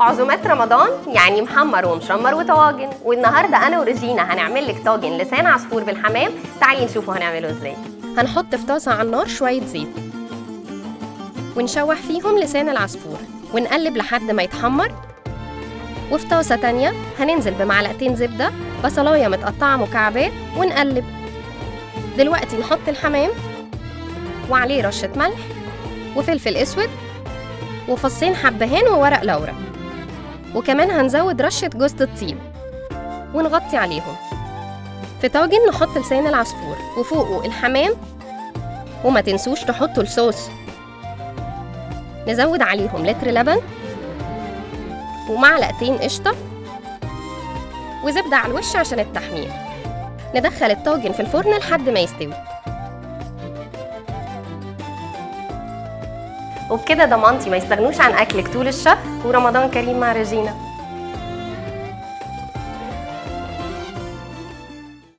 عزومات رمضان يعني محمر ومشمر وطواجن، والنهارده انا ورجينا هنعمل لك طاجن لسان عصفور بالحمام. تعالي نشوفه هنعمله ازاي. هنحط في طاسه على النار شوية زيت ونشوح فيهم لسان العصفور ونقلب لحد ما يتحمر. وفي طاسه تانية هننزل بمعلقتين زبدة، بصلايه متقطعه مكعبات ونقلب. دلوقتي نحط الحمام وعليه رشه ملح وفلفل اسود وفصين حبهان وورق لورا، وكمان هنزود رشة جوزة الطيب ونغطي عليهم. في طاجن نحط لسان العصفور وفوقه الحمام، وما تنسوش تحطوا الصوص. نزود عليهم لتر لبن ومعلقتين قشطة وزبدة على الوش عشان التحمير. ندخل الطاجن في الفرن لحد ما يستوي. وبكده ضمانتي ما يستغنوش عن أكلك طول الشهر. ورمضان كريم مع رجينا.